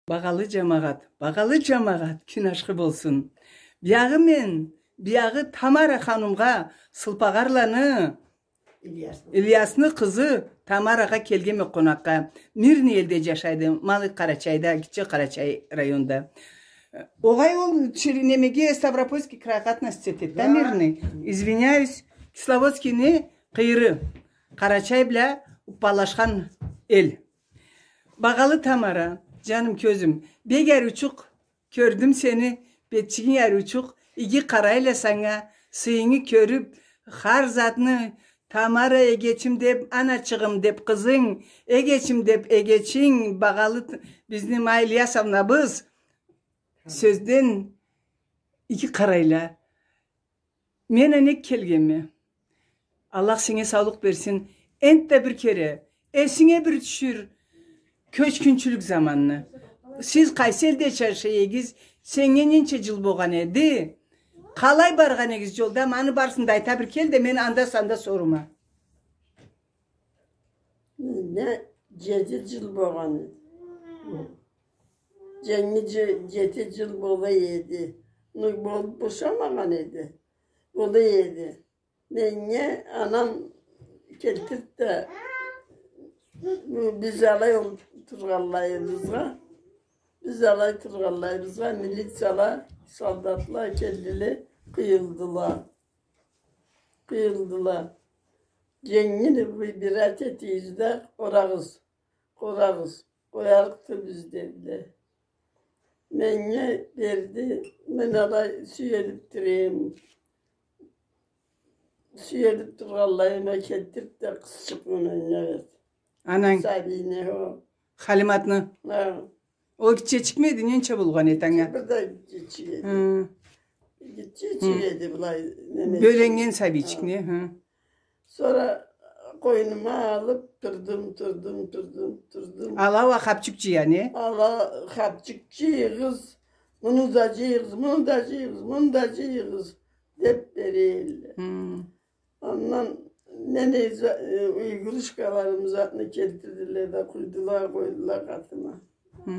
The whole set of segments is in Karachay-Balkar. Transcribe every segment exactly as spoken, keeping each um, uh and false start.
Багъалы джамагъат, багъалы джамагъат, кюн ашхы болсун. Биягъы мен, биягъы Тамара ханымгъа, Сылпагъарланы, Ильясны. Ильясны къызы Тамарагъа келгенме къонакъгъа. Мирный элде джашайды, Малый Къарачайда, Гитче Къарачай районда. Огъай, ол чир-, немеге, Ставропольский крайгъа относиться этеди да, Мирный. Извиняюсь, Кисловодскийни къыйыры. Къарачай бла уппалашхан эл. Багъалы Тамара, джаным, кёзюм, бек ариучукъ кёрдюм сени, бетчигинг ариучукъ, иги къарайла санга, сыйынгы кёрюб, хар затны, Тамара эгечим деб, аначыгъым деб къызынг, эгечим деб эгечинг, багъалы т-, бизни Майя Ильясовнабыз, сёзден иги къарайла. Мен энек келгенме. Аллах сеннге саулукъ берсин. Энтда бир кере эсинге бир тюшюр кёчгюнчюлюк заманны. Сиз къайсы элде джашай эдигиз? Сеннге ненча джыл болгъан эди? Къалай баргъан эдигиз джолда? Ма аны барысын да айта бир кел да, мен анда-санда сорума. Меннге джети джыл болгъан эди. Дженги дже-, джети джыл бола эди. Ну, болуб бошамагъан эди. Бола эди. Меннге анам келтириб да, бу, биз алай ол-, тургъанлайыбызгъа, биз алай тургъанлайыбызгъа милицияла, солдатла келдиле, къыйылдыла. Къыйылдыла. Дженгини выбирать этигиз да къорагъыз. Къорагъыз, къоярыкъды биз, дедиле. Меннге берди, мен алай сюелиб турайым. Сюелиб тургъанлайыма келтириб да къызчыкъны меннге берди. Ананг? Сабийни, хо. Халиматны? Хо. Ол гитчечикми эди, ненча болгъан эди анга? Бир да гитчечик эди. Хы. Гитчечик эди, былай, неме. Бёленнген сабийчик, не? Хы. Сора къойнума алыб турдум, турдум, турдум, турдум. Ала уа хапчюк джыя, не? Ала хапчюк джыйыгъыз, муну да джыйыгъыз, муну да джыйыгъыз, муну да джыйыгъыз, деб берелле. Хы. Андан мен иза-, э, игрушкаларым затны келтирдиле да къуйдула, къойдула къатыма. Хы.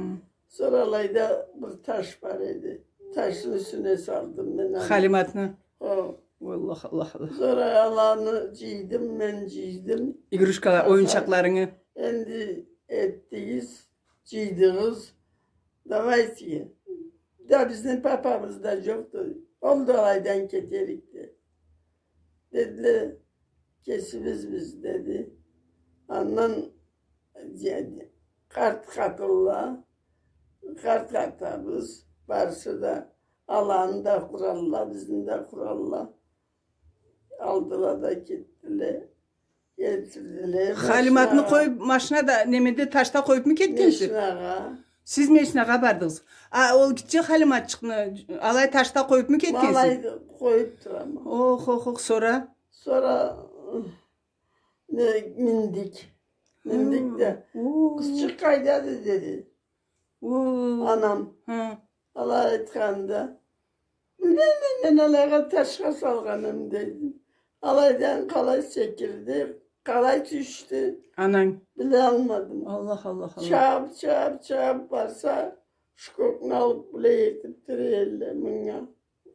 Сора алайда бир таш бар эди. Ташны юсюне салдым мен аны. Халиматны? Хо. Аллах, Аллах, Аллах. Сора аланы джыйдым, мен джыйдым. Игрушкала-, оюнчакъларынгы. Энди этдигиз, джыйдыгъыз. Давайте. Да бизни папабыз да джокъду. Ол да алайдан кетерикди. Дедиле, кесибизбиз, деди. Андан дже-, къарт къатынла, къарт атабыз, барысы да аланы да къуралла, бизни да къуралла. Алдыла да кетдиле, келтирдиле. Халиматны машинагъа. Къоюб, машинада, немеде, ташда къоюбму кетгенсиз? Машинагъа. Сиз машинагъа бардыгъыз. А ол гитче Халиматчыкъны алай ташда къоюбму кетгенсиз? Алай къоюб турама. Ох, ох, ох, сора? Сора, не, миндик. Миндик да. Хы, уу. Къызчыкъ къайдады, деди. Уу. Анам. Хы. Алай айтханда, билмейме, мен алайгъа ташха салгъаным, дедим. Алайдан къалай секирди, къалай тюшдю. Ананг? Билалмадым. Аллах, Аллах, Аллах. Чабыб, чабыб, чабыб барса, шкокну алыб, былай этиб тура элле мынга.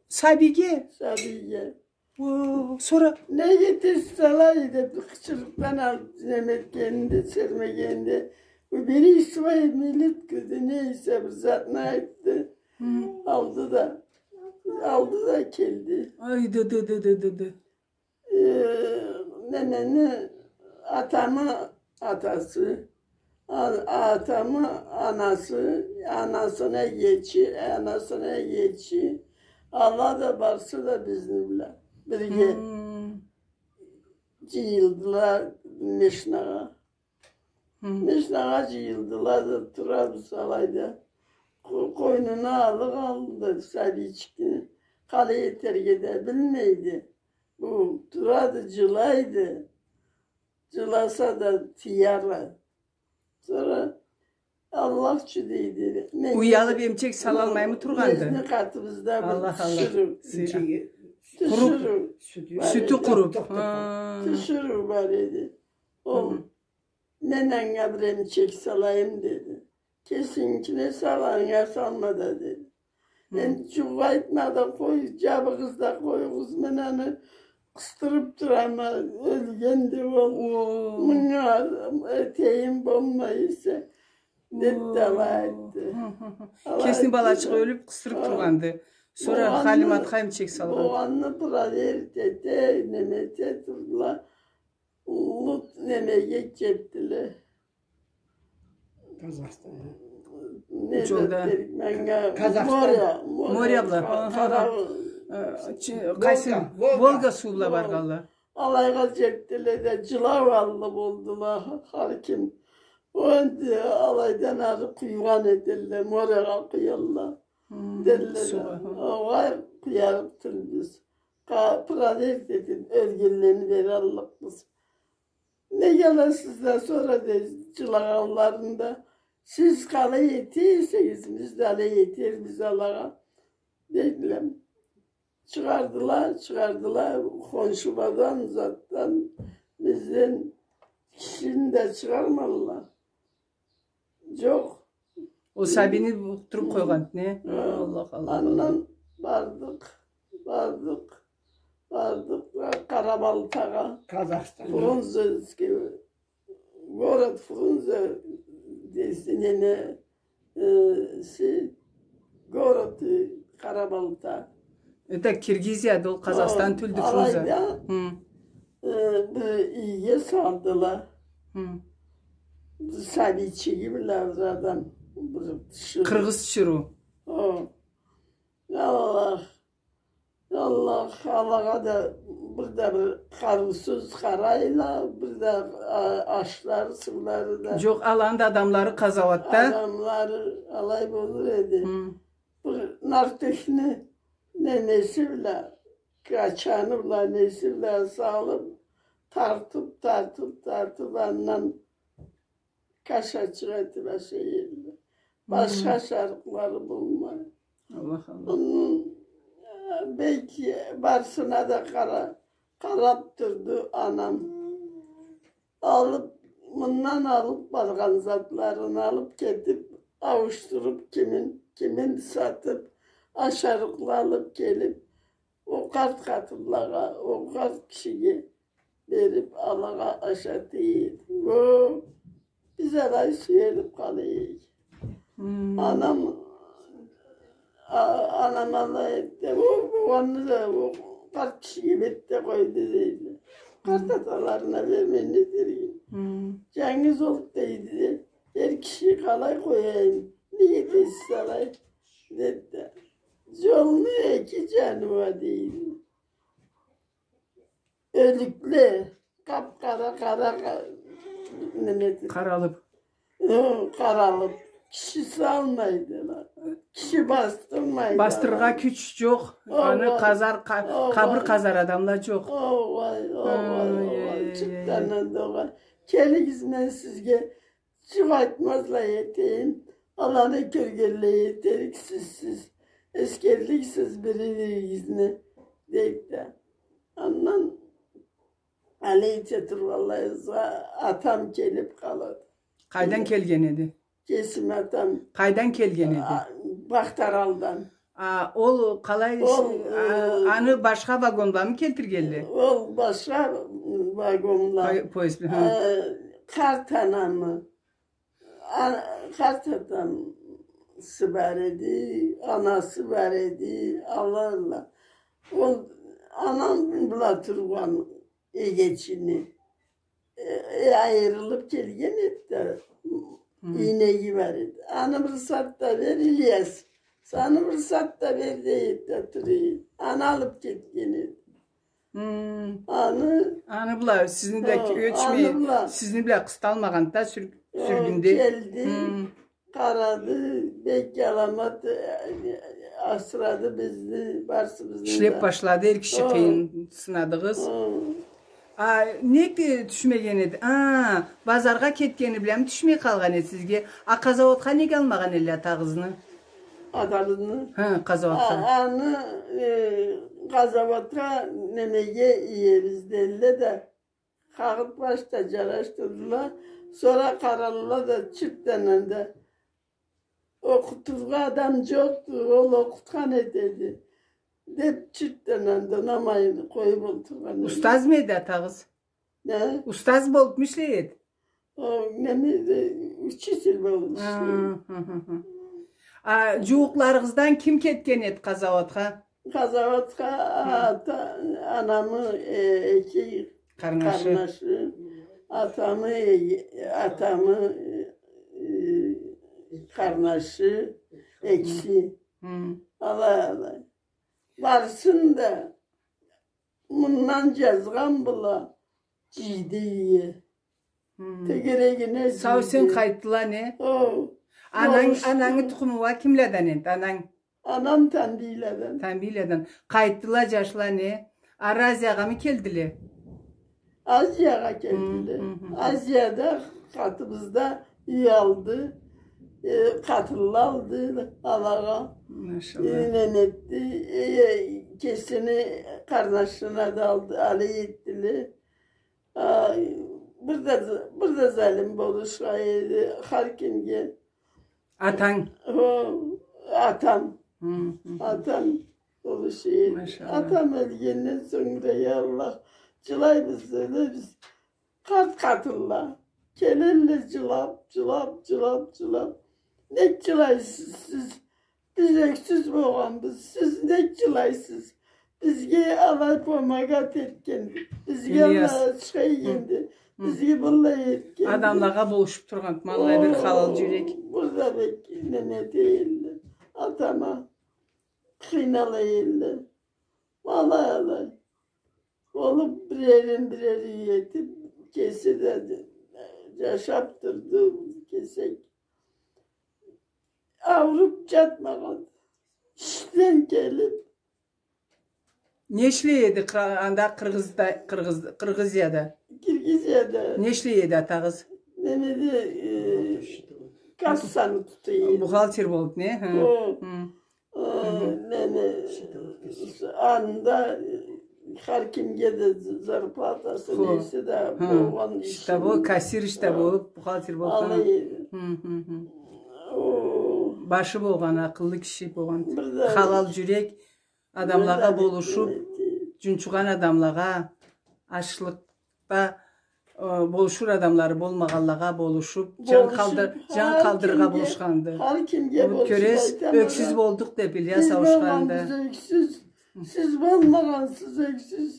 Сабийге? Сабийге. О, сора? Неге тез салай деб, къычырыкъдан алыб, неме этгенинде, сермегенинде, убери свои милитки, не эсе бир затны айтды. Хы. Алды да, алды да келди. Ай, да, да. Э, немени, атамы атасы, а-, атамы анасы, анасыны эгечи, анасыны эгечи, ала да, барысы да бизни бла бирге. Хы. Джыйылдыла машинагъа. Хы. Машинагъа джыйылдыла да, турабыз алайда. Къо-, къойнуна алыкъ алды сабийчикни. Къалай этерге да билмейди. Бу турады, джылайды. Джыласа да тыяла. Сора Аллах ючюн дейди. Уялыб эмчек салалмаймы тургъанды? Бизни къатыбызда бир тиширыу. Къуруб. Тиширыу. Сютю къуруб. Тиширыу бар эди. Ол, мен анга бир эмчек салайым, деди. кесингикине сал, анга салма да, деди. Энди джукъ айтма да къой, джабыгъыз да къоюгъуз, мен аны къысдырыб турама, ёлгенди ол. Мынга этейим болмай эсе, деб да алай айтды. Кесини балачыгъы ёлюб, къысдырыб тургъанды. Сора Халимат хайым чек салгъан. Болгъанны проверить эте, неме эте турдула. Уллу немеге кетдиле. Казахстаннга. Джолда. Казахстан. Море, море. Море бла. Къайсы? Волга суу бла баргъанла. Алайгъа джетдиле да, джылау аллы болдула хар ким. Ол энди алайдан ары къуйгъан этелле, морегъа къуялла. Делле да, огъай, къуярыкъ тюлбюз. Проверить этиб, ёлгенлени бераллыкъбыз. Неге аласыз да, сора да джылагъанларында, сиз къалай эте эсегиз, биз да алай этербиз алагъа, дедиле. Чыгъардыла, чыгъардыла, хоншуладан, затдан, бизден кишини да чыгъармадыла. Джокъ. Ол сабийни туруб къойгъан, не? Аллах, Аллах. Андан бардыкъ, бардыкъ, бардыкъ Къарабалтагъа. Казахстан. Фрунзенский, город Фрунзе, дейсе, неме, э, си, город, э, Къарабалта. Это Киргизияда, ол Къазахстан тюлдю, Фрунзе. Алайда, э, бир ийге салдыла. Бир сабийчиги бла бир адам, бир тиширыу. Къыргъыз тиширыу. О. Аллах. Аллах, алагъа да бир да бир къарыусуз къарайла, бир да, а, ашлары, суулары да. Джокъ, аланы да адамлары къазауатда. Адамлары алай болур эди. Бир нартюхню немеси бла, качаны бла, неси бла салыб, тартыб, тартыб, тартыб, андан кашачыкъ этиб ашай эдиле. Башха ашарыкълары болмай. Аллах, Аллах. Муну, э, бек барысына да къара-, къараб турду анам. Алыб, мындан алыб баргъан затларын алыб кетиб, ауушдуруб, кимин, кимин сатыб, ашарыкъла алыб келиб, ол къарт къатынлагъа, ол къарт кишиге бериб, алагъа ашата эди. О, биз алай сюелиб къала эдик. Анам, а, анам алай эди. О, болгъанны да, о къарт кишиге бериб да къойду, дейди. Къарт аталарына бермей не этерик эди. Джангыз ол, дейди. Эр киши къалай къояйым? Не этесиз алай? Деди да. Джолну эки джаны уа, дейди. Ёлюкле, къап-къара, къара, къа-, неме этип. Къаралып. Хы, къаралып. Киши салмайдыла. Киши бастырмайды. Бастырыргъа кюч джокъ. Аны къазар, къа-, къабыр къазар адамла джокъ. Огъай, огъай, огъай. Чыртдан да огъай. Келигиз, мен сизге джукъ айтмазлай этейим, аланы кёргенлей этериксиз сиз. Эсгерликсиз бири-биригизни, дейди да. Андан алай эте тургъанлайыбызгъа атам келип къалады. Къайдан келген эди? Кесим атам. Къайдан келген эди? А, Бахтаралдан. А, ол къалай, ол, а, э, аны башха вагонламы келтиргенле? Ол башха вагонла. По-, поезд, хы. Э, къарт анамы, а, къарт атамсы бар эди, анасы бар эди, аларла. Ол анам бла тургъан эгечини. Э, э, айырылып келген эди да, ийнеги бар эди. Аны бир сат да бер, Ильяс. Аны бир сат да бер, дей эди да, тура эди. Аны алып кетген эди. Аны, аны бла сизни да ёчмей, сизни бла къысталмагъан да сюр-, сюргюнде. Келди. Къарады, бек аламат, э, асырады бизни, барысыбызны да. Ишлеп башлады, эр киши къыйын сынадыгъыз. Хы. А, нек, э, тюшмеген эди? А, базаргъа кетгени бламы тюшмей къалгъан эди сизге? А, къазауатха нек алмагъан эдиле атагъызны? Атабызны? Хы, къазауатха. А, аны, э, къазауатха немеге иебиз дейле да. Къагъыт башда джарашдырдыла. Сора къаралла да чыртдан да окъутургъа адам джокъду, ол окъутхан этеди, деп, чыртдан анда унамайын къоюп олтургъан эди. Устазмы эди атагъыз? Не? Устаз болупму ишлей эди? О, неме, э, учитель болуп ишлей эди. Хы, хы, хы. А джууукъларыгъыздан ким кетген эди къазауатха? Къазауатха ата, анамы, э, эки къарнашы, атамы, э, атамы, э, къарнашы, экиси. Алай, алай. Барысын да мындан джазгъан бла джыйды ие. Тегерегине джыйды. Сау-эсен къайтдыла, не? О, ананг, анангы тукъуму уа кимледен эди, ананг? Анам Тамбийладан. Тамбийладан. Къайтдыла джашла, не? Ары Азиягъамы келдиле? Азиягъа келдиле. Азияда къатыбызда юй алды, э, къатынла алды алагъа. Машалла. Э, неме этди, э, кесини къарнашына да алды, алай этдиле. А, бир да, бир да залим болушхан эди хар кимге. Атанг? Хо, атам. Атам болуш эди. Машалла. Атам ёлгенден сонг да, я Аллах, джылайбыз, ёлебиз. Къарт къатынла келелле джылап, джылап, джылап, джылап. Нек джылайсыз сиз? Биз ёксюз болгъанбыз, сиз нек джылайсыз? Бизге алай помогать этгенди, бизге алай ачха ийгенди, бизге быллай этгенди. Адамлагъа болушуп тургъан, ма аллай бир халал джюрек. Бир да бек неме этелле. Атама къыйнала элле. Ма алай, алай болуп, бирерин бири этип, кеси да джашап турду, кесек. Ауруп джатмагъан. Ишден келип. Не ишлей эди Къы-, анда Къыргъызда, Къыргъыз-, Къыргъызияда? Киргизияда. Не ишлей эди атагъыз? Немеде, э, кассаны тута эди. Бухгалтер болуп, не? Хы. О. Хы. Э, неме, анда, э, хар кимге да зарплатасы, неси да болгъан иши. Штабо, кассир ишде болуп, бухгалтер болуп. Алай эди. Хы, хы, хы. О. Башы болгъан, акъыллы киши болгъан. Бир да халал джюрек, адамлагъа болушуп, джунчугъан адамлагъа, ачлыкъда э, болушур адамлары болмагъанлагъа болушуп, джан къалдыр-, джан къалдырыргъа болушханды. Хар кимге болушуп, кёресиз, айтама, ёксюз болдукъ деп, Ильяс ауушханды. Биз болгъанбыз ёксюз, сиз болмагъансыз ёксюз.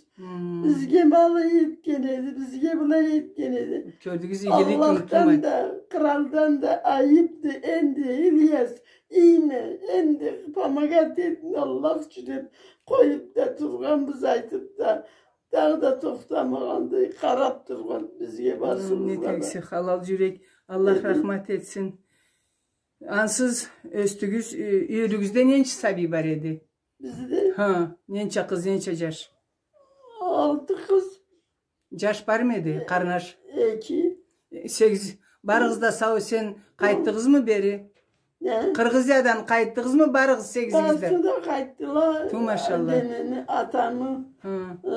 Бизге былай этген эди, бизге былай этген эди. Кёрдюгюз, игилик унутулмайды. Аллахдан да, къралдан да айыпды энди, Ильяс, ийме, энди помогать этинг Аллах ючюн деп, къоюп да тургъанбыз, айтып да. Дагъыда тохтамагъанды, къарап тургъан бизге барсыбызгъа да. Не текси, халал джюрек. Аллах рахмат этсин. Ансыз ёсдюгюз, э, юйюгюзде ненча сабий бар эди? Бизде? Ха, ненча къыз, ненча джаш? Алты къыз. Джаш бармы эди, къарнаш? Эки. Сегиз. Барыгъыз да сау-эсен къайтдыгъызмы бери? Не? Къыргъызиядан къайтдыгъызмы барыгъыз сегизигиз да? Барысы да къайтдыла. Ту, машалла. Немени, атамы, э,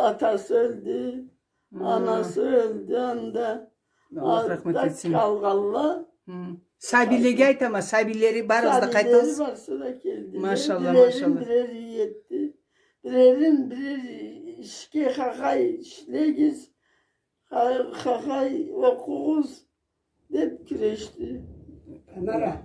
атасы ёлдю, анасы ёлдю анда. Аллах рахмат этсин. Къалгъанла. Сабийлеге айтама, сабийлери барыгъыз да къайтдыгъыз. Сабийлери барысы да келди. Машалла, машалла. Бирерин бирер юй этди. Бирерин бирер ишге хахай ишлегиз. Ха-, хахай окъугъуз деп кюрешди. Тамара.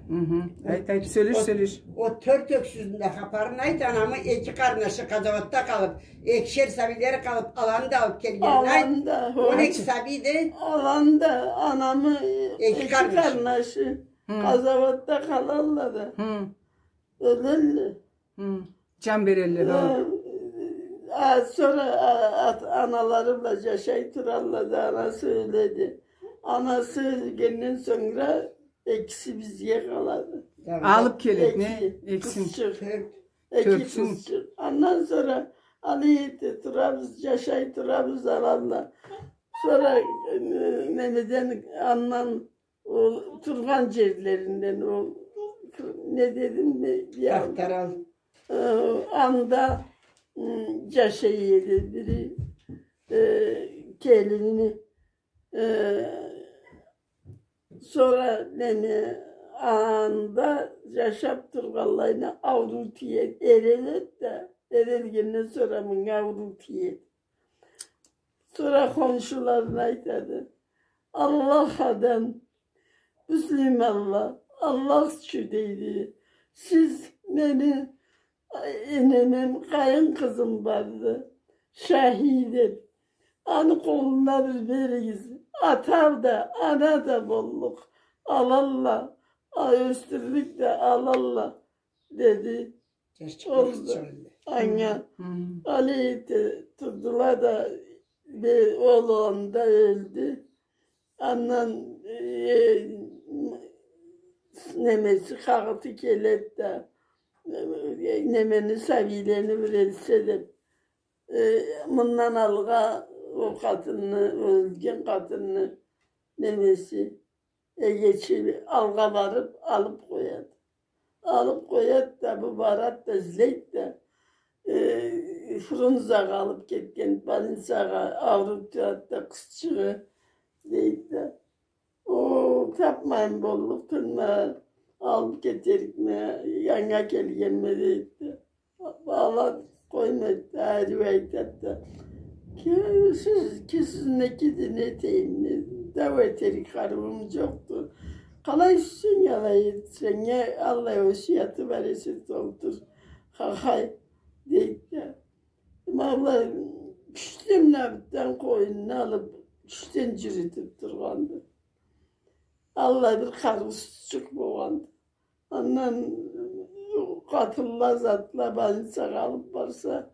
Айт, айт, сёлеш, сёлеш. О тёрт ёксюзню да хапарын айт, анамы эки къарнашы къазауатда къалып, экишер сабийлери къалып, аланы да алып келгенин айт. Аланы да, хо. Он эки сабийди. Аланы да, анамы эки къарнашы къазауатда къалалла да. Ёлелле. Хы. Джан берелле да. Э, а, сора, а, ат-, аналары бла джашай туралла да, анасы ёледи. Анасы ёлгенден сонгра экиси бизге къалады. Алып келеди, не? Экисин. Эки къызчыкъ. Эки къызчыкъ. Андан сора алай эте турабыз, джашай турабыз аланла. Сора, э, немеден, андан ол тургъан джерлеринден, ол, не дедим, не, я, Ахтарал. Э, анда, м, джашай эди бири, э, келини, э, сора неме, анда жашап тургъанлайына ауруу тиеди, эреледи да, эрелегенден сора мынга ауруу тиеди. Сора хоншуларына айтады: «Аллах адам, муслиманла, Аллах ючюн, — дейди, — сиз мени энеме къайын къызым барды, Шахид эди. Аны къолуна бир беригиз. Ата да, ана да боллукъ. Алалла, а, ёсдюрлюк да алалла», — деди. Ол анга алай эте турдула да, бе-, ол анда ёлдю. Андан, э, немеси, къагъыты келеди да, э, немени, сабийлени бир элсе деп, э, мындан алгъа ол къатынны, ёлген къатынны немеси, эгечи алгъа барып алып къояды. Алып къояды да, бу барады да, излейди да, э, Фрунзагъа алып кетген, больницагъа, ауруб турады да къызчыгъы, дейди да. «О, тапмайын боллукъ, тынма, алып кетерикме, анга келгенме», — дейди да. Ала къоймайды, ариу айтады да: «Ки сиз, ки сизни, ки да не этейим, не дау этерик къарыуум жокъду. Къалай сюйсенг, алай эт, сеннге Аллах осияты бар эсе, толтур, хахай», — дейди да. Ма былай кючден, мына битден къойнуна алып, кючден жюрютюп тургъанды. Аллай бир къарыусузчукъ болгъанды. Андан къатынла, затла больницагъа алып барса: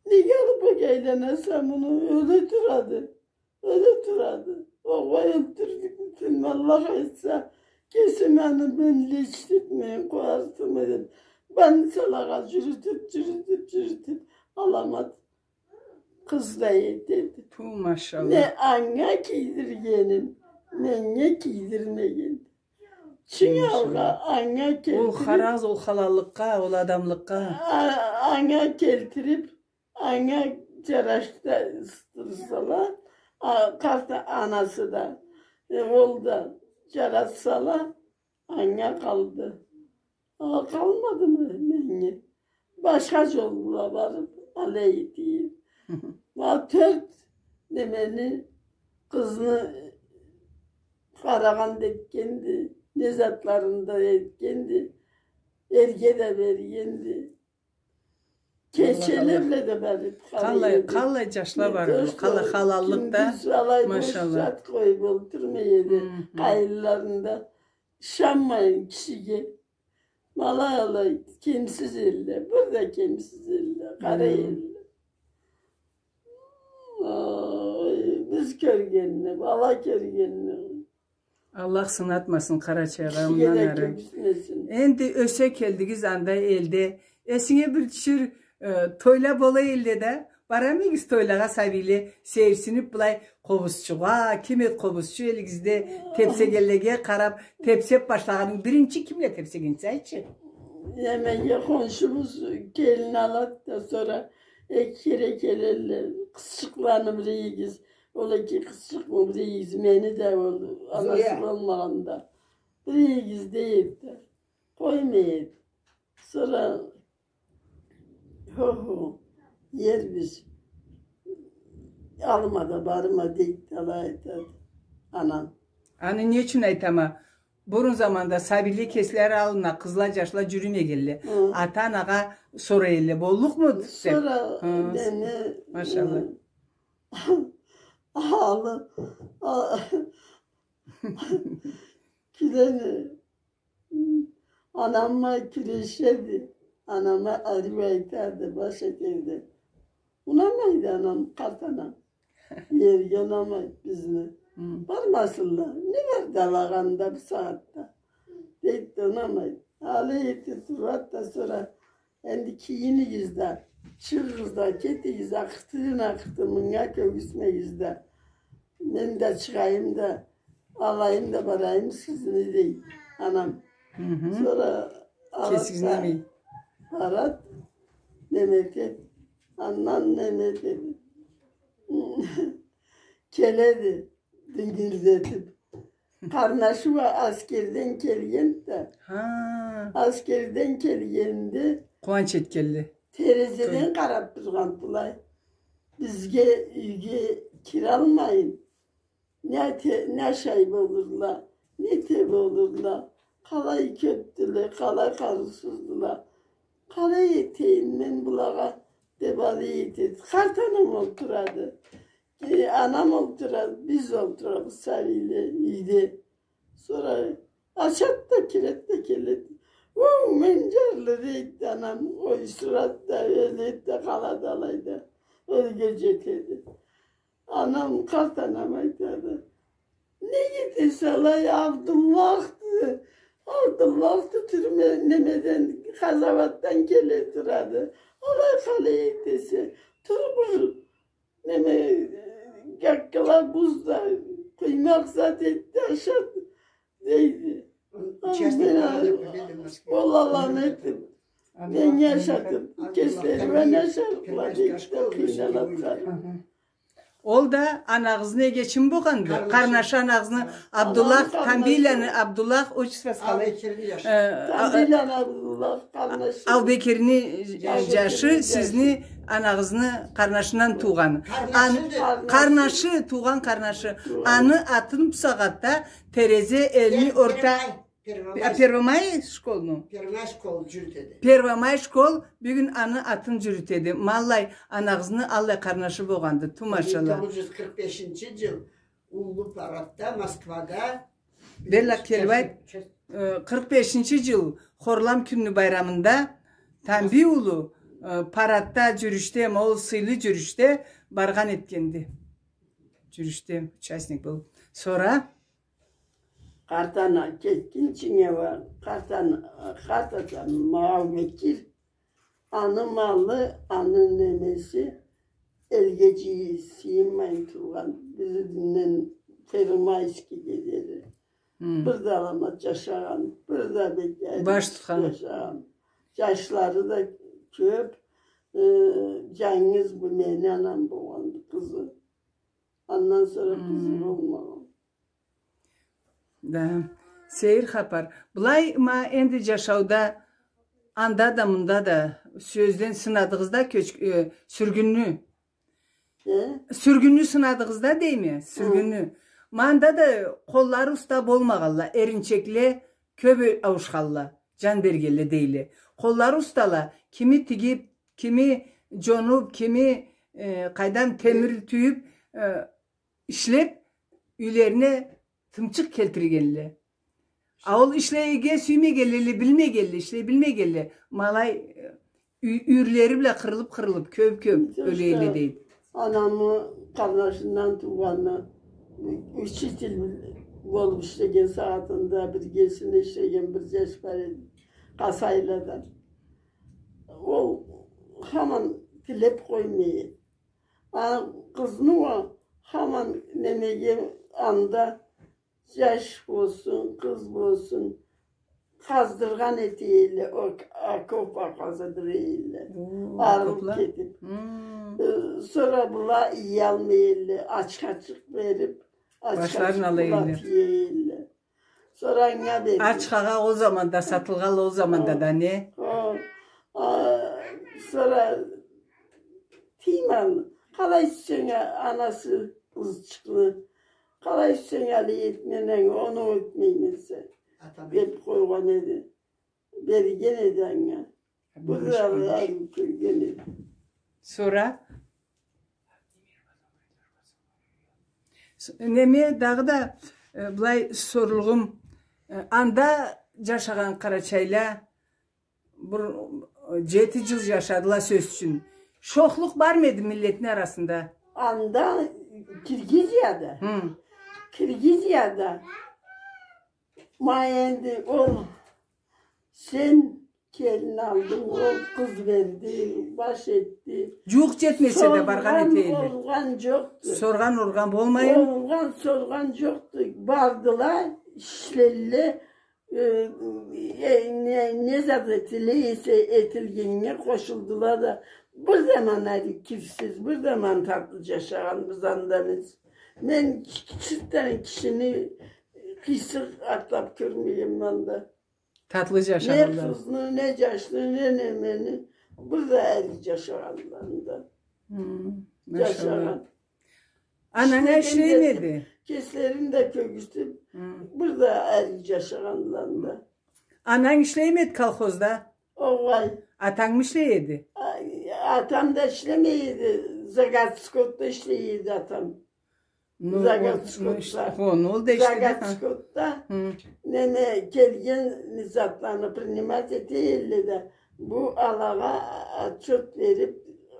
«Неге алып айланаса муну? Ёле турады, ёле турады. Огъай, ёлтюрлюкмю, тынма, Аллах айтса, кесим аны мен лечить этмейин къоярыкъма», — деп, больницалагъа жюрютюп, жюрютюп, жюрютюп, аламат къыз да этеди. Ту, машалла. Не анга кийдиргенин, меннге кийдирмеген. Чынг алгъа, анга келтирип, ол харазы, ол халаллыкъгъа, ол адамлыкъгъа. А-, анга келтирип, анга жарашдырсала, а, къарт анасы да, э, ол да жаратсала, анга къалды. А, къалмадымы меннге? Башха жолла барып, алай этип. Ма тёрт немени, къызны къарагъан да этгенди, не затларын да этгенди, эрге да бергенди. Кечеле бла да барып къалай эди. Къаллай жашла бар, къаллай халаллыкъда, машалла. Кюндюз алай бош зат къоюп олтурмай эди. Къайынларында ышанмайын кишиге. Ма алай, кемсиз элле, бир да кемсиз элле, къара элле. Ой, биз кёргенни, бала кёргенни. Аллах сынатмасын Къарачайгъа мындан ары. Энди ёсе келдигиз анда элде. Эсинге бир тюшюр, э, тойла бола элде да. Барамы эдигиз тойлагъа, сабийле сейирсинип, былай къобузчугъа, ким эди къобузчу элигизде, тепсегенлеге къарап, тепсеп башлагъанынг, биринчи кимле тепсегенсе, айтчы. Немеге, хоншубуз келин алады да, сора эки кере келелле, къызчыкъланы бир ийигиз, ол эки къызчыкъны бир ийигиз, мени да, ол анасы болмагъанда, бир ийигиз дейди да, къоймай эди. Сора: «Хо-хо, ербиз. Алма да барма», — дейди да, алай айтады анам. Аны не ючюн айтама? Бурун заманда сабийле кеслери аллына къызла, жашла жюрюмегенле. Хы. Ата-анагъа сорай элле, боллукъму деп. Сора, хы, мени, машалла, хы, алы, а, кюлени Анам ма кюлешеди. Анама ариу айтады, баш этерди. Унамайды анам, къарт анам. Ерге унамайды бизни. Хы. Бармасынла. Не бар да алагъанда бу сагъатда? Дейди да, унамайды. Алай эте турады да, сора: «Энди кийинигиз да, чыгъыгъыз да, кетигиз, акъыртын-акъыртын мынга кёргюзтмегиз да. Мен да чыгъайым да, алайым да барайым сизни», — дейди анам. Хы-хы. Сора алады да, барады, неме этеди, андан неме этеди. Келеди, дынгырдатып. Къарнашы уа аскерден келгенди да. Ха. Аскерден келгенде къууанч этгенле. Терезеден къарап тургъан былай. Бизге юйге киралмайын. Не те-, не ашай болурла, не те болурла. Къалай кёпдюле, къалай къарыусуздула. Къалай этейим мен былагъа деп алай этеди. Къарт анам олтурады. Э, анам олтурады, биз олтурабыз сабийле юйде. Сора ачады да, кирет да келеди. Уу, мен джарлы дейди анам, къойсурады да, ёледи да, къалады алайда. Ёлюрге джетеди. Анам, къарт анам айтады. Неге этесе алай, Абдуллахды. Абдуллахды тюрме-, немеден, къазауатдан келе турады. Алай къалай этесе. Тур бир неме, гаккала буз да, къуймакъ зат эт да ашат, дейди. Ол аланы этип, мен ашатып, кеслери уа ашарыкъла дейди да, къыйналатхан. Ол да анагъызны эгечими болгъанды? Къарнашы. Къарнашы анагъызны, Абдуллах, Тамбийланы, Абдуллах, отчествосу къалай? Э, а, Тамбийланы Абдуллах, къарнашы. Албекирни джашы, сизни анагъызны къарнашындан туугъаны. Аны, къарнашы, туугъан къарнашы. Аны атын бу сагъатда Терезе элни орта Первомай. А, Первомай школну? Первомай школ джюрютеди. Первомай школ бюгюн аны атын джюрютеди. Ма аллай анагъызны аллай къарнашы болгъанды. Ту, машалла. Бин тогъуз джюз къыркъ бешинчи джыл уллу парадда Москвада. Белла, келип айт. Э, къыркъ бешинчи джыл Хорлам кюнню байрамында Тамбий улу, э, парадда, джюрюшде, ма ол сыйлы джюрюшде баргъан этгенди. Джюрюшде участник болуп. Сора Къарт ана, кетгинчинге уа, къарт ана, къарт атам, Маубекир, аны малы, аны немеси элге джыйы-, сыйынмайын тургъан, биринден Первомайскийге дери. Хы. Бир да аламат джашагъан, бир да бек баш тутхан джашагъан. Джашлары да кёп, э, джангыз бу мени анам болгъанды, къызы. Андан сора къызы болмагъан. Да. Сейир хапар. Былай ма энди джашауда анда да, мында да сёзден сынадыгъыз да кёч-, э, сюргюнню. Э? Сюргюнню сынадыгъыз да дейме, сюргюнню. Ма анда да къоллары уста болмагъанла, эринчекле кёп аушханла, джан бергенле дейле. Къоллары устала, кими тигип, кими джонуп, кими, э, къайдам, темир тюйюп, э, ишлеп, юйлерине тынчыкъ келтиргенле. А ол ишлейге сюймегенле, билмегенле, ишлей билмегенле. Ма алай, э, ю-, юйюрлери бла къырылып-къырылып, кёп-кёп ёлгенле дейди. Анамы къарнашындан туугъаны, учитель болуп ишлеген сагъатында биргесине ишлеген бир джаш бар эди, Къасайладан. Ол хаман тилеп къоймай эди. А къызны уа хаман немеге анда джаш болсун, къыз болсун, къаздыргъан эте эдиле, о-, окопла къаза эдиле. О, арылып кетип. Хы. Э, сора была иялмай эдиле, ачха-ачхачыкъ берип, башларын ала эдиле. Сора анга берди. Ачхагъа ол заманда сатылгъанла, ол заманда да не? Хо. А, сора тыймай, къалай сюйсенг а-, анасы къызчыкъны, къалай сюйсенг алай этме анга, оноу этмейме сен, деп къойгъан эди. Берген эди анга. Бу да кёрген эди. Сора? С-, неме, дагъыда, э, былай сорлугъум, э, анда джашагъан къарачайла бир, э, джети джыл джашадыла, сёз ючюн. Шохлукъ бармы эди миллетни арасында? Анда Киргизияда. Хы. Киргизияда. Ма энди ол сен келин алдынг, ол къыз берди, баш этди. Джууукъ джетмесе да баргъан эте эди. Соргъан, ургъан джокъду. Соргъан, ургъан болмайын. Ургъан, соргъан джокъду. Бардыла, ишледиле, э, э, не, не зат этиле эсе, этилгеннге къошулдула да, бир заман ары кирсиз, бир заман татлы джашагъанбыз анда биз. Мен кичиктен кишини Къыйсыкъ атлаб кёрмегенме анда. Татлы джашагъанла. Не къызны, не джашны, не немени. Бир да ариу джашагъанла анда. Хы, машалла. Джашагъан. Ананг ишлеймеди? Кеслерин да кёргюзтюб, бир да ариу джашагъанла анда. Ананг ишлеймеди колхозда? Огъай. Атангмы ишлей эди? Ай, атам да ишлемей эди. Заготскотда ишлей эди атам. Ну, заготскотда. Хо, ну, ол да ишледи, заготскотда. Неме, келген затланы принимать эте элле да, бу алагъа отчёт бериб,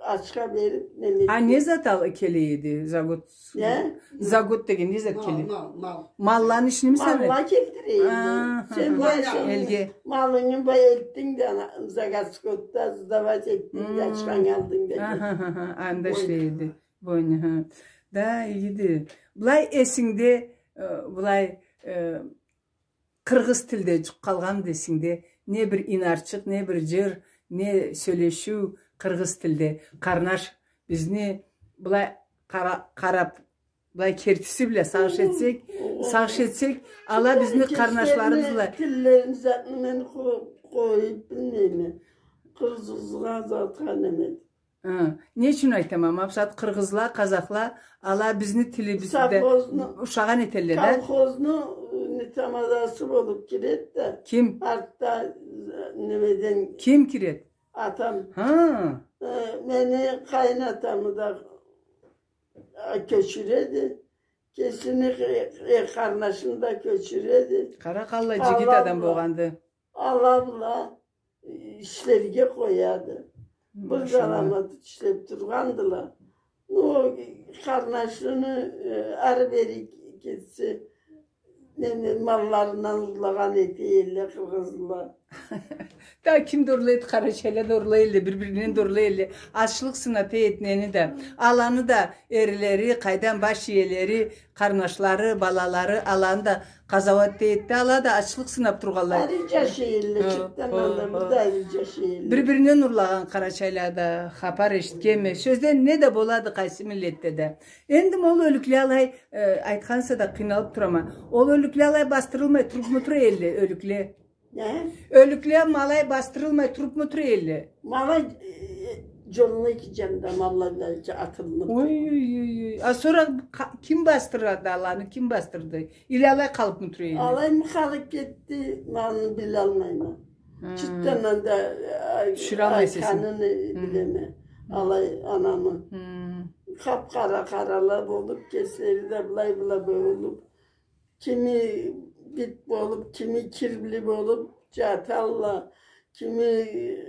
ачха бериб, неме. А не зат алыб келе эди? Загот. Не? Загот деген не зат келе эди? Мал, мал, мал. Малланы ишиними сора? Малла келтире эди. Сен былай элге. Малынгы былай этдинг да, заготскотда сдавать этдинг да, ачхангы алдынг да келтир. Анда ишлей эди. Бойну, хы. Да, игиди. Былай эсингде, э, былай, э, къыргъыз тилде джукъ къалгъанды эсингде, не бир инарчыкъ, не бир джыр, не сёлешиу къыргъыз тилде. Къарнаш бизни былай къара-, къараб, былай кертиси бла сагъыш этсек, сагъыш этсек, ала бизни къарнашларыбыз бла. Тиллерин, затны мен къо-, къоюб билмейме. Къыргъызгъа затха неме. Хы, не ючюн айтама, макъсат, къыргъызла, къазахла, ала бизни тилибизде ушагъан этелле да. Совхозну, э, тамадасы болуб киред да. Ким? Артда, э, немеден. Ким киред? Атам. Хы. Э, мени къайын атамы да, э, кёчюреди. Кесини, э, э, къарнашын да кёчюреди. Къара, къаллай джигит адам болгъанды. Ала бла ишлерге къояды. Бир да аламат ишлеб тургъандыла. Ну, къарнашыны, э, ары-бери кетсе, неме, малларындан урлагъан эте элле къыргъызла. Да ким да урлай эди, къарачайла да урлай элле, бир-биринден да урлай элле. Ачлыкъ сынап эди нени да. Аланы да эрлери, къайдам, баш иелери, къарнашлары, балалары, аланы да къазауат этди, ала да ачлыкъ сынап тургъанлай. Ариу джашай элле, чыртдан ала, бир да ариу джашай элле. Бир-биринден урлагъан къарачайла да, хапар эшитгенме. Сёзден не да болады къайсы миллетде да. Энди ол ёлюкле алай, э, айтханса да къыйналып турама. Ол ёлюкле алай бастырылмай турупму тура элле, ёлюкле? Не? Ёлюкле ма алай бастырылмай турупму тура элле? Ма алай, э, джолну эки джанында ма алай атылынып. Ой, ой, ой, ой. А сора къа-, ким бастырады аланы, ким бастырды? Или алай къалыпмы тура элле? Алаймы къалып кетди, ма аны билалмайма. Хы. Чыртдан да, э, тюшюралмайса эсинге. Айтханын, э, билеме. Алай анамы. Хы. Къап-къара, къарала болуп, кеслери да былай-былай болуп, кими бит болуп, кими кирли болуп джаталла, кими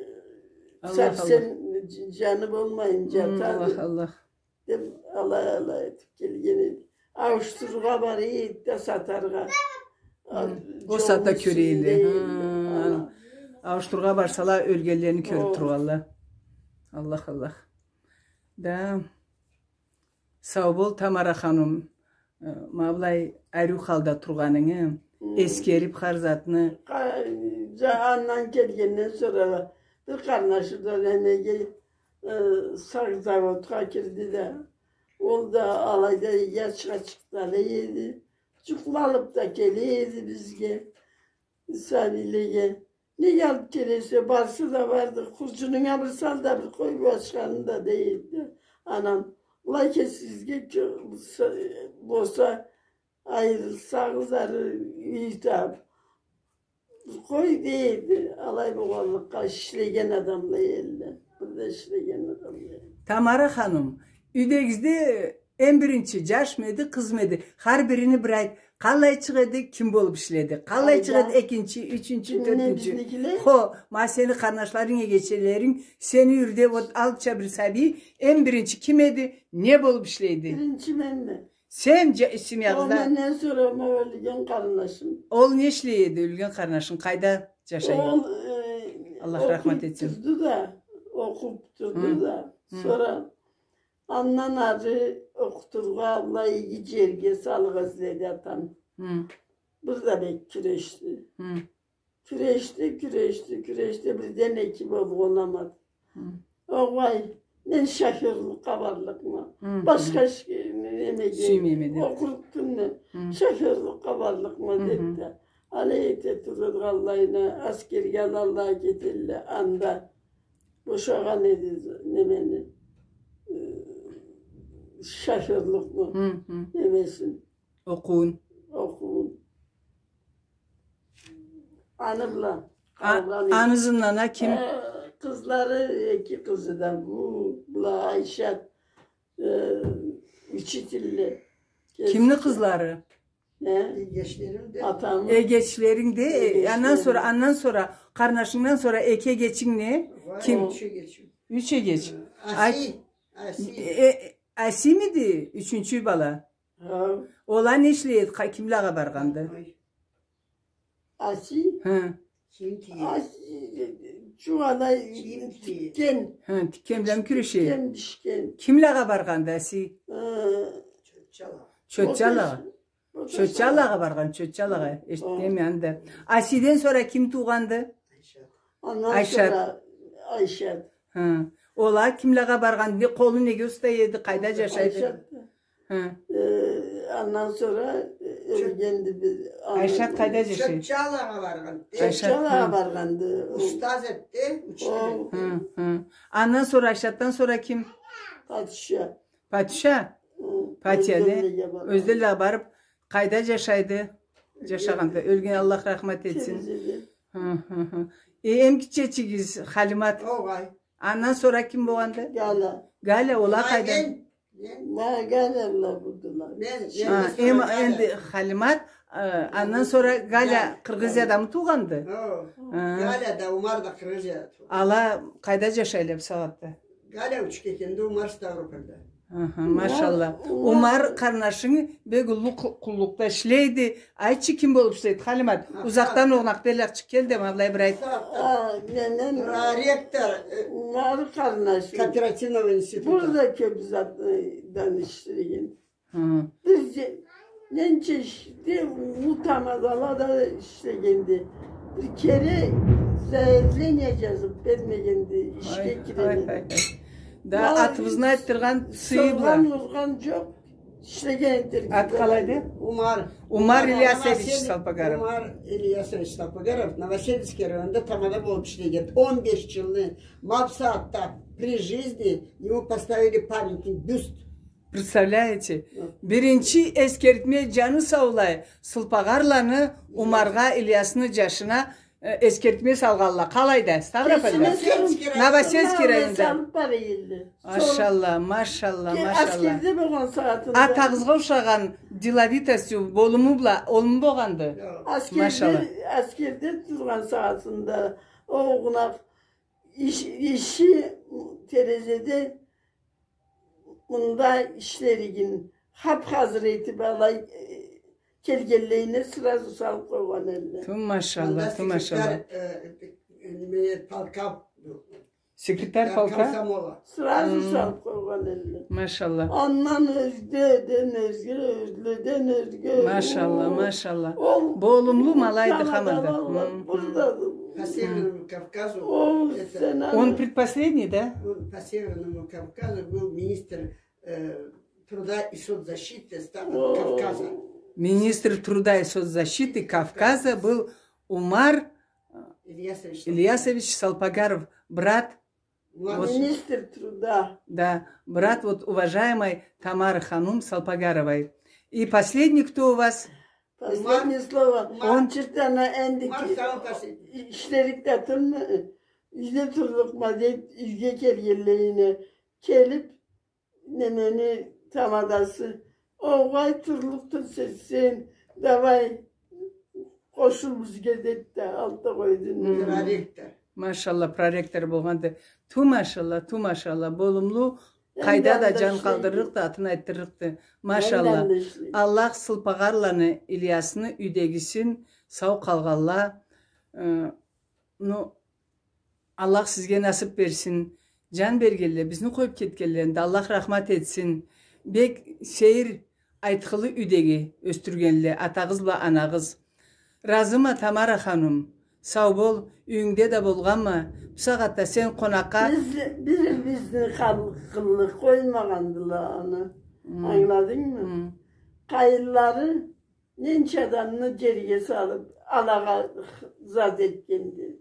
совсем дж-, джаны болмайын джатады. Аллах, Аллах. Деп алай-алай этип келген эди. Ауушдуруугъа бара эди да сатаргъа. Ол сагъатда кёре элле. Ауушдуруугъа барсала, ёлгенлени кёрюп тургъанла. Аллах, Аллах. Да. Сау бол, Тамара ханум. Э, ма былай ариу халда тургъанынгы, эсгерип хар затны. Андан келгенден сора бир къарнашы да немеге, э, сагъ заводха кирди да. Ол да алайда иги ачха чыкъды эди. Джукълалып да келе эди бизге, сабийлеге. Неге алып келесе, барсы да барды. Хурджунунга бир сал да, бир къой бу ачханы да, дейди анам. Былай кесигизге болса, айырылсагъыз ары, юй табып. Къой, дейди, алай болгъанлыкъгъа ишлеген адамла элле. Бир да ишлеген адамла элле. Тамара ханум, юйдегизде эм биринчи джашмы эди, къызмы эди? Хар бирини бир айт. Къалайчыкъ эди, ким болуп ишледи? Къалайчыкъ эди экинчи, ючюнчю, тёртюнчю? Хо, ма сени къарнашларынг, эгечелеринг, сени юйде, вот, алча бир сабий, эм биринчи ким эди, не болуп ишлейди? Биринчи менме. Сен джа-, семьягъызда. Ол менден сора ма ёлген къарнашым. Ол не ишлей эди, ёлген къарнашынг? Къайда джашай эди? Ол, э, Аллах рахмат этсин. Окъуп турду да, окъуп турду да. Сора андан ары окъутургъа, алай иги джерге салыргъа изледи атам. Бир да бек кюрешди. Кюрешди, кюрешди, кюрешди, бирден эки болуп оламады. Огъай, мен шофёрлукъгъа барлыкъма. Башха иш-, Немеге, сюймейме деп. Округну шофёрлукъгъа барлыкъма деп да. Алай эте турургъанлайына, аскерге алалла, кетелле, анда бошагъан эди немени, э, шофёрлукъну немесин. Окъуун. Окъуун. Аны бла къалгъан эди. Аны ызындан а ким? Э, къызлары, эки къызы да, бу, бла Айшат, э, учительле. Кимни къызлары? Э? Эгечлерим да. Атамы. Эгечлеринг да, э, андан сора, андан сора, къарнашынгдан сора эки эгечинг не? Ким? Юч эгеч. Юч эгеч. Аси. Аси. Э, Асимиди ючюнчю бала? Хау. Ол а не ишлейди, къа-, кимлагъа баргъанды? Аси? Хы. Аси, чугъалай тикген. Хы, тикген бла кюрешеди. Тикген, бишген. Кимлагъа баргъанды Аси? Э, Чотчалагъа. Чотчалагъа. Чотчалагъа баргъан, Чотчалагъа. Эшитгенме анда. Асиден сора ким туугъанды? Айшат. Андан сора Айшат. Хы. Ол а кимлагъа баргъан, не, къолу неге уста эди, къайда жашайды? Айшат. Хы. Э, андан сора, э, ёлгенди бир. Айшат къайда жашайды? Чотчалагъа баргъан. Айшат, Чотчалагъа баргъанды. Устаз эди, учитель эди. Хы, хы. Андан сора, Айшатдан сора ким? Патиша. Патиша? Хы. Патия не? Ёзденлеге баргъан. Ёзденлеге барып, къайда жашайды? Жашагъанда. Ёлген, Аллах рахмат этсин. Терезеде. Хы, хы, хы. Э, эм гитчечигиз, Халимат. Огъай. Андан сора ким болгъанды? Галя. Галя, ол а къайда? Мен, мен. Ма, Галя бла бурдула. Мен, а, мен эм, Галя. Энди Халимат, а, андан сора Галя Къыргъызиядамы туугъанды? О, а. Галя да, Умар да Къыргъызияда туугъан. Ала къайда жашайла бусагъатда? Галя Учкекенде, Умар Ставропольда. Аха, машалла. Умар, Умар къарнашынг бек уллу къу-, къуллукъда ишлейди. Айтчы, ким болуп ишлейди, Халимат? Узакъдан огъунакъ, берлакъчыкъ кел да, ма былай бир айт. А, менен проректор, э, Умар къарнашым кооперативного института. Бурда кёп затдан ишлеген. Хы. Биз же, ненча ишде, уллу тамадалада ишлегенди. Бир кере заявление жазып бермегенди ишге киреген. Ай, ай, ай. Да, атыбызны айтдыргъан сыйы бла. Соргъан, ургъан жокъ, ишлеген эдик. Аты къалайды? Умар. Умар Ильясович Салпагаров. Умар Ильясович Салпагаров Новоселицкий районда тамада болуп ишлеген. Он беш жылны ма бусагъатда при жизни ему поставили памятник, бюст. Представляете? Биринчи эсгертме, жаны саулай, Сылпагъарланы Умаргъа, Ильясны жашына, э, эсгертме салгъанла. Къалайда? Ставропольда? Новосельский районда. Новосельский районда. Салып бара эди. Машалла, машалла, машалла. Аскерде болгъан сагъатында. Атагъызгъа ушагъан деловитостью, болуму бла, олму болгъанды? Машалла. Аскерде, аскерде тургъан сагъатында огъунакъ иш-, иши терезеде мында ишлеригин хап-хазыр этип алай, э, келгенлейине сразу салып къойгъан эдиле. Ту машалла, ту машалла. Анда секретарь, э, э, неме, полка. Секретарь полка? Комсомола. Сразу салып къойгъан эдиле. Машалла. Андан ёзге, ден ёзге, ёзледен ёзге. Машалла, машалла. Ол болумлу ма алайды тамада хаманда. Бурда. По Северному Кавказу. О, это, сен аны. Он предпоследний, да? Он по Северному Кавказу был министр, э, труда и соцзащиты Кавказа. Министр труда и соцзащиты Кавказа был Умар Ильясович Салпагаров, брат. Вот. Министр труда. Да, брат вот уважаемой Тамары ханум Салпагаровой. И последний кто у вас? Последнее слово. Умар. Он чыртана энди ишлерик да турмай, юйде турлукъма деп, юйге келгенлейине келип, немени тамадасы. Огъай, турлукъду сен, давай, къошул бизге деп да, алып да къойду. Проректор. Машалла, проректор болгъанды. Ту машалла, ту машалла, болумлу, къайда да жан къалдырырыкъды, атын айтдырырыкъды. Машалла. Аллах Сылпагъарланы Ильясны, юйдегисин, сау къалгъанла, э, ну, Аллах сизге насып берсин. Жан бергенле, бизни къоюп кетгенлерине да Аллах рахмат этсин. Бек сейир, айтхылы юйдеги ёсдюргенле атагъыз бла анагъыз. Разыма, Тамара ханум? Сау бол, юйюнгде да болгъанма. Бусагъатда сен къонакъгъа. Биз, бир-бирибизни къалгъанлы къоймагъандыла аны. Ангыладынгмы? Къайынлары ненча адамны джерге салыб, алагъа зат этгенди.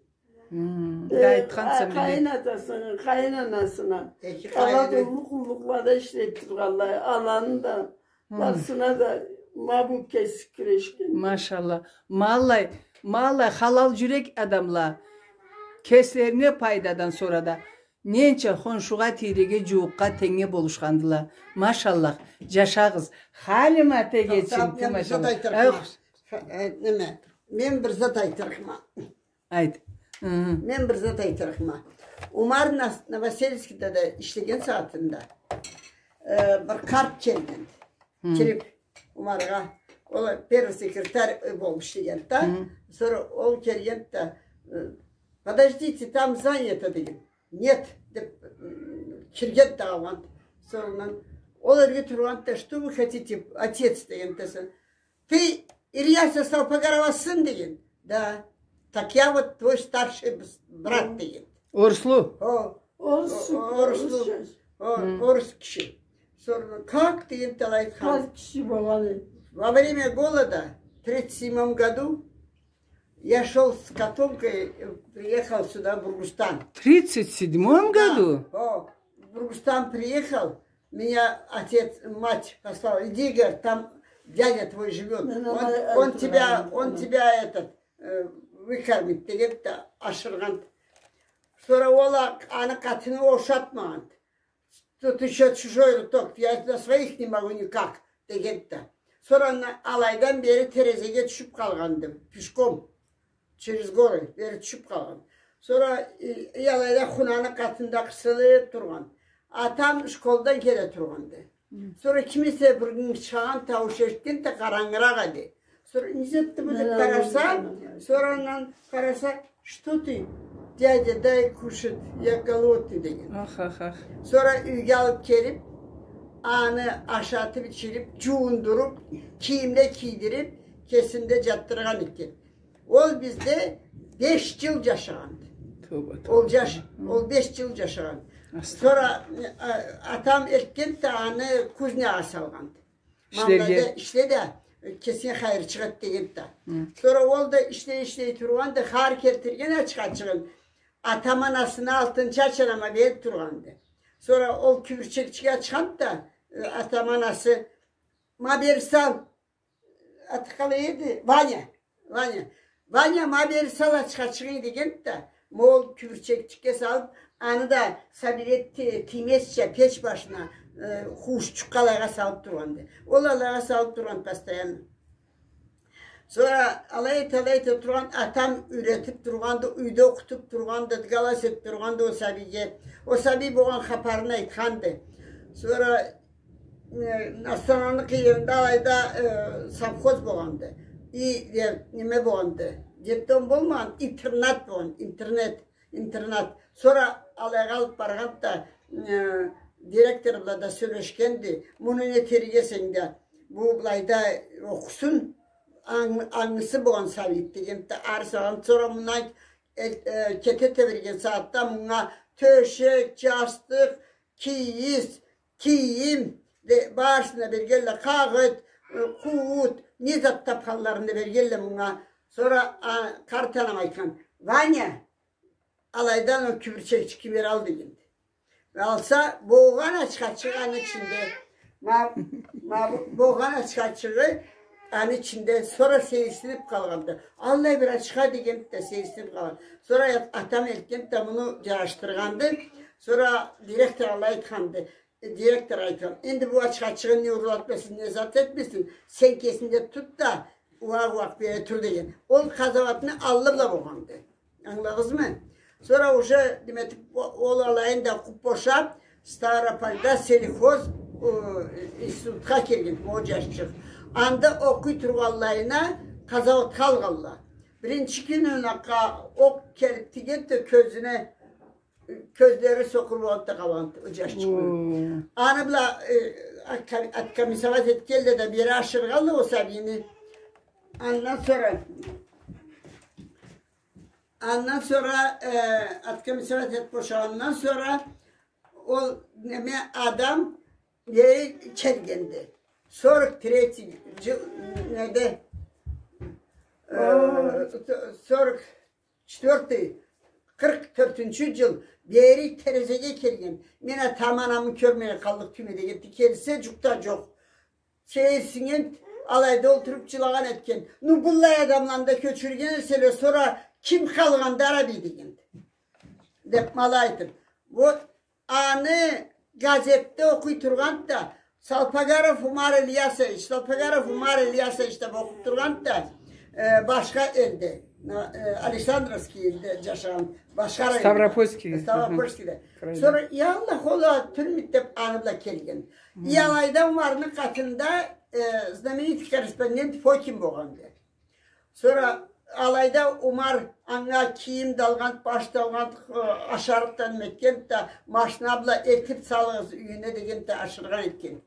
Э, къайын атасына, къайын анасына. Ала да уллу къуллукълада ишлеб тургъанла, аланы да, барысына да ма бу кеси кюрешген. Машалла. Ма аллай, ма аллай халал джюрек адамла. Кеслерине пайдадан сора да. Ненча хоншугъа, тийреге, джууукъгъа, тенгнге болушхандыла. Машаллах, джашагъыз. Халима тегечим, тохта, мен бир зат айтырыкъма. Э, неме, мен бир зат айтырыкъма. Айт. Мен бир зат айтырыкъма. Умар Нас-, Новосельскийде да ишлеген сагъатында, э, бир къарт келгенди. Кириб, Умаргъа, ол первый секретарь, э, болуб ишлегенди да. Сора ол келгенди да, э, «Подождите, там занято», деген. «Нет», деб, м, киргенди да къалгъанды. Сора андан ол ёрге тургъанды да: «Что вы хотите, отец?» дегенди да. «Ты Ильяс Салпагарованы сынсынг?» деген. «Да». «Так я вот твой старший бс-, брат», деген. Орслу? О, орслу, о, орслу. Орус киши. Сора «Как?» деген да алай айтхан. Къарт киши болгъан эди. Во время голода в тридцать седьмом году я шёл с котомкой, э, приехал сюда, в Бургустан. В тридцать седьмом году? Да. О, в Бургустан приехал. Меня отец, мать послал: «Иди, говорит, там дядя твой живёт. Он, он тебя, он тебя, этот, э, выкормит», дегенди да, ашыргъанды. Сора ол а-, аны къатыны ушатмагъанды. «Тут ещё чужой рток, я на своих не могу никак», дегенди да. Сора ана-, алайдан бери терезеге тюшюб къалгъанды, пешком, через горы бери тюшюб къалгъан. Сора, э, алайда хунаны къатында къысылыб тургъан. Атам школдан келе тургъанды. Сора кимисе бир чыгъагъан таууш эшитгенди да, къарангыракъ эди. Сора не затды бу деб къараса, сора андан къараса: «Что ты, дядя, дай кушать, я голодный», деген. Ах, ах, ах. Сора юйге алыб келиб, аны ашатыб, ичириб, джуундуруб, кийимле кийдириб, кесинде джатдыргъан экен. Ол бизде беш джыл джашагъанды. Тоба, тоба. Ол джаш, ол беш джыл джашагъан. Сора, э, атам элтгенди да аны кузнягъа салгъанды. Ишлерге. Мамлада ишле да, кесинге хайырчыкъ эт дегенди да. Сора ол да ишлей, ишлей тургъанды, хар келтирген ачхачыгъын атам анасына, алтынчы ачханама бериб тургъанды. Сора ол кюбюрчекчикге ачханды да, э, атам анасы: «Ма бери сал». Аты къалай эди? Ваня. Ваня. «Ваня, ма бери сал ачхачыгъынгы», дегенди да, ма ол кюбюрчекчикге салыб, аны да сабийге ти-, тиймезча печ башына, э, къууушчукъгъа алайгъа салыб тургъанды. Ол алайгъа салыб тургъан постоянно. Сора алай эте, алай эте тургъан, атам юйретиб тургъанды, юйде окъутуб тургъанды, галас этиб тургъанды ол сабийге. Ол сабий болгъан хапарын айтханды. Сора э, Астананы къыйырында алайда, э, совхоз болгъанды. И, э, неме болгъанды. Детдом болмагъан, интернат болгъан, интернет, интернат. Сора алайгъа алыб баргъанды да, э, директор бла да сёлешгенди. Муну не этерик эсенг да, бу былайда окъусун, анг-, ангысы болгъан сабийди дегенди да, ары салгъан. Сора мындан, э, э, кете тебреген сагъатда мынга тёшек, джастыкъ, кийиз, кийим, де, барысын да бергенле, къагъыт, э, къууут, не зат табханларын да бергенле мынга. Сора, а, къарт анам айтхан: «Ваня, алайдан ол кюбюрчекчикни бери ал», дегенди. Алса, болгъан ачхачыгъы аны ичинде, ма, ма, болгъан ачхачыгъы аны ичинде, сора сейирсиниб къалгъанды. «Аллай бир ачха», дегенди да, сейирсиниб къалгъан. Сора ат-, атам элтгенди да, муну джарашдыргъанды. Сора директор алай айтханды. Директор айтхан: «Энди бу ачхачыгъын не урлатмасын, не зат этмесин, сен кесинде тут да, уакъ-уакъ бере тур», деген. Ол къазауатны аллы бла болгъанды. Ангыладыгъызмы? Сора уже, демек, о-, ол алайын да къууп бошап, Ставропольда сельхоз, э, институтха кирген ол джашчыкъ. Анда окъуй тургъанлайына къазауатха алгъанла. Биринчи кюню окъ келип тийгенди кёзюне, кёзлери сокъур болуп да къалгъанды ол джашчыкъны. Аны бла, э, откомиссовать этгенле да, бери ашыргъанла ол сабийни. Андан сора, андан сора, э, откомиссовать этип бошагъандан сора ол неме адам Бери келгенди. Сорок третий джыл, неде, э, сорок четвёртый, къыркъ тёртюнчю джыл бери терезеге келген. Мен атам-анамы кёрмей къалдыкъ тюймеде кетди. Келсе, джукъ да джокъ. Сейирсинген, алайда олтуруп джылагъан этген. Ну, быллай адамланы да кёчюрген эселе, сора ким къалгъанды ара бий деген. Деп ма алай айтып. Вот, аны газетде окъуй тургъанды да, Салпагаров Умар Ильясович, Салпагаров Умар Ильясович деп окъуп тургъанды да, э, башха элде, э, Александровский элде джашагъан, башха районда. Ставропольский. Ставропольскийде. Сора, я Аллах, ол а тюлмюдю деп, аны бла келген. И алайда Умарны къатында, э, знаменитый корреспондент Фокин болгъанды. Сора алайда Умар анга кийим да алгъанды, баш да алгъанды, э, ашарыкъ да неме этгенди да, машина бла элтип салыгъыз юйюне дегенди да, ашыргъан этген.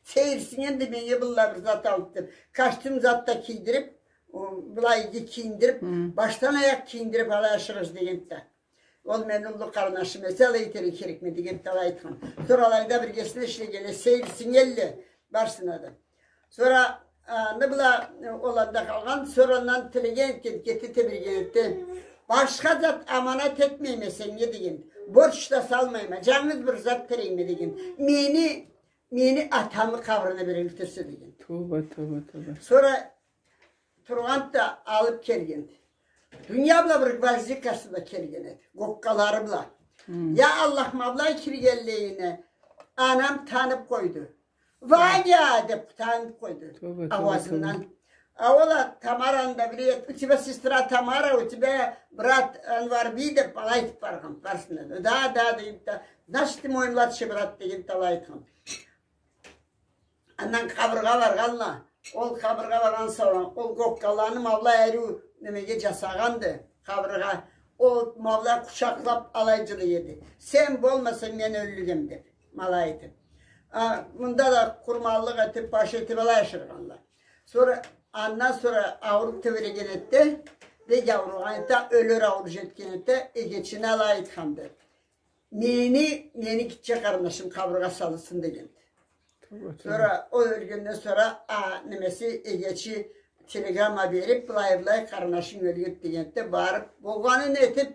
Сейирсинген да, меннге быллай бир зат алды деп, костюм зат да кийдирип, о, былай иги кийиндирип, башдан аякъ кийиндирип, алай ашыгъыз дегенди да. Ол мени уллу къарнашым эсе, алай этерге керекме дегенди да, алай айтхан. Сора алайда биргесине ишлегенле, сейирсиннгенле барысына да. Сора, а, аны бла, э, ол анда къалгъан, сора андан тилеген этген, кете тебреген этди. Башха зат аманат этмейме сеннге деген. Борч да салмайма, джангыз бир зат тилейме деген. Мени, мени атамы къабырына бир элтирсе деген. Тоба, тоба, тоба. Сора тургъанды да, алып келгенди. Дуния бла бир гвоздикасы бла келген эди. Гоккалары бла. Я Аллах, ма былай киргенлейине анам танып къойду. Ваня! Деп танып къойду. Тоба, тоба, ауазындан. Тоба. А ол а Тамараны да биледи. У тебя сестра Тамара, у тебя брат Анварбий деп алай айтып баргъан барысына да. Да, да, дегенди да. Значит, ты мой младший брат дегенди да, алай айтхан. Андан къабыргъа баргъанла. Ол къабыргъа баргъан сора, ол гоккаланы ма былай ариу немеге джасагъанды, къабыргъа. Ол ма былай къучакълап алай джылай эди. Сен болмасанг, мен ёллюгем деп, ма алай этип. А, мында да къурманлыкъ этип, баш этип, алай ашыргъанла. Сора, андан сора ауруп тебреген эди да, бек ауругъан эди да, ёлюр ауур джетген эди да, эгечине алай айтханды. Мени, мени гитче къарнашым къабыргъа салынсын дегенди. Тоба, тоба. Сора ол ёлгенден сора, а, немеси, эгечи телеграмма берип, былай, былай, къарнашынг ёлгенди дегенди да, барып, болгъанын этип,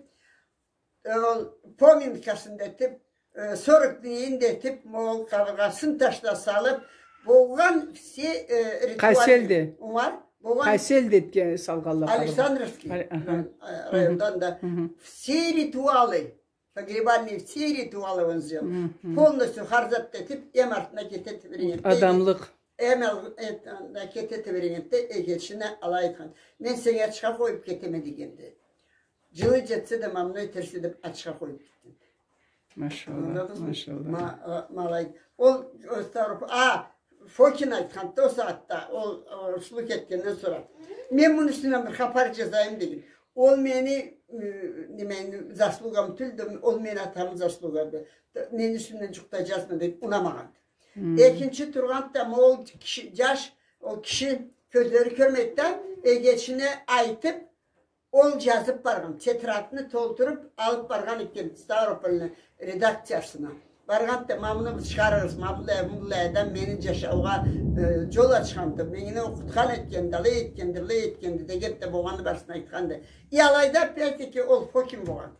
э, ол поминкасын да этип, э, сорок днейин да этип, ма ол къабыргъасын ташла салып, болгъан все, э, ритуал. Къайсы элде? Умар, болгъан. Къайсы элде этген салгъанла къабыргъа? Александровский. Али-, аха. Э, райондан да. Все ритуалы. Погребальный все ритуалы он сделал. Полностью хар зат да этип, эм артына кете тебрегенди. Адамлыкъ. Эм ал-, эт-, артына кете тебрегенди, эгечине алай айтхан. Мен сеннге ачха къоюп кетеме дегенди. Джылы джетсе да, ма муну этерсе деп ачха къоюп кетгенди. Машалла, машалла. Ангыладыгъызмы? Ма-, а, ма алай. Ол, ол Ставроп-, а, Фокин айтханды ол сагъатда, ол, ол слух этгенден сора. Мен муну юсюнден бир хапар джазайым деген. Ол мени, ы, немени заслугам тюлдю, ол мени атамы заслугады. Мени юсюмден джукъ да джазма деп унамагъанды. Экинчи тургъанды да, ма ол киши, джаш, ол киши кёзлери кёрмейди да, эгечине айтып, ол джазып баргъан, тетрадны толтуруп алып баргъан экен Ставропольну редакциясына. Баргъанды да, ма муну чыгъарыгъыз, ма былай, былай адам мени джашаугъа, э, джол ачханды, мени окъутхан этгенди, алай этгенди, былай этгенди, дегенди да, болгъанны барысын айтханды. И алайда опять-таки ол Фокин болгъан.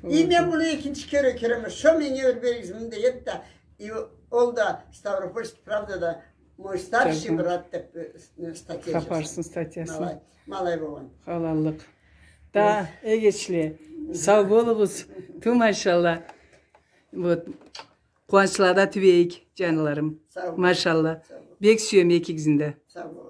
И мен муну экинчи кере кёреме, шо меннге бир беригиз муну дегенди да, и ол да Ставропольский правдада мой старший брат деп, э, статья джазгъан. Хапарсын статьясын. Ма алай, ма алай болгъан. Халаллыкъ. Да, эгечле, сау болугъуз. Ту, машалла. Вот. Къууанчлада тюбейик, джанларым. Сау болугъуз. Машалла. Сау болугъуз. Бек сюеме экигизни да. Сау болугъуз.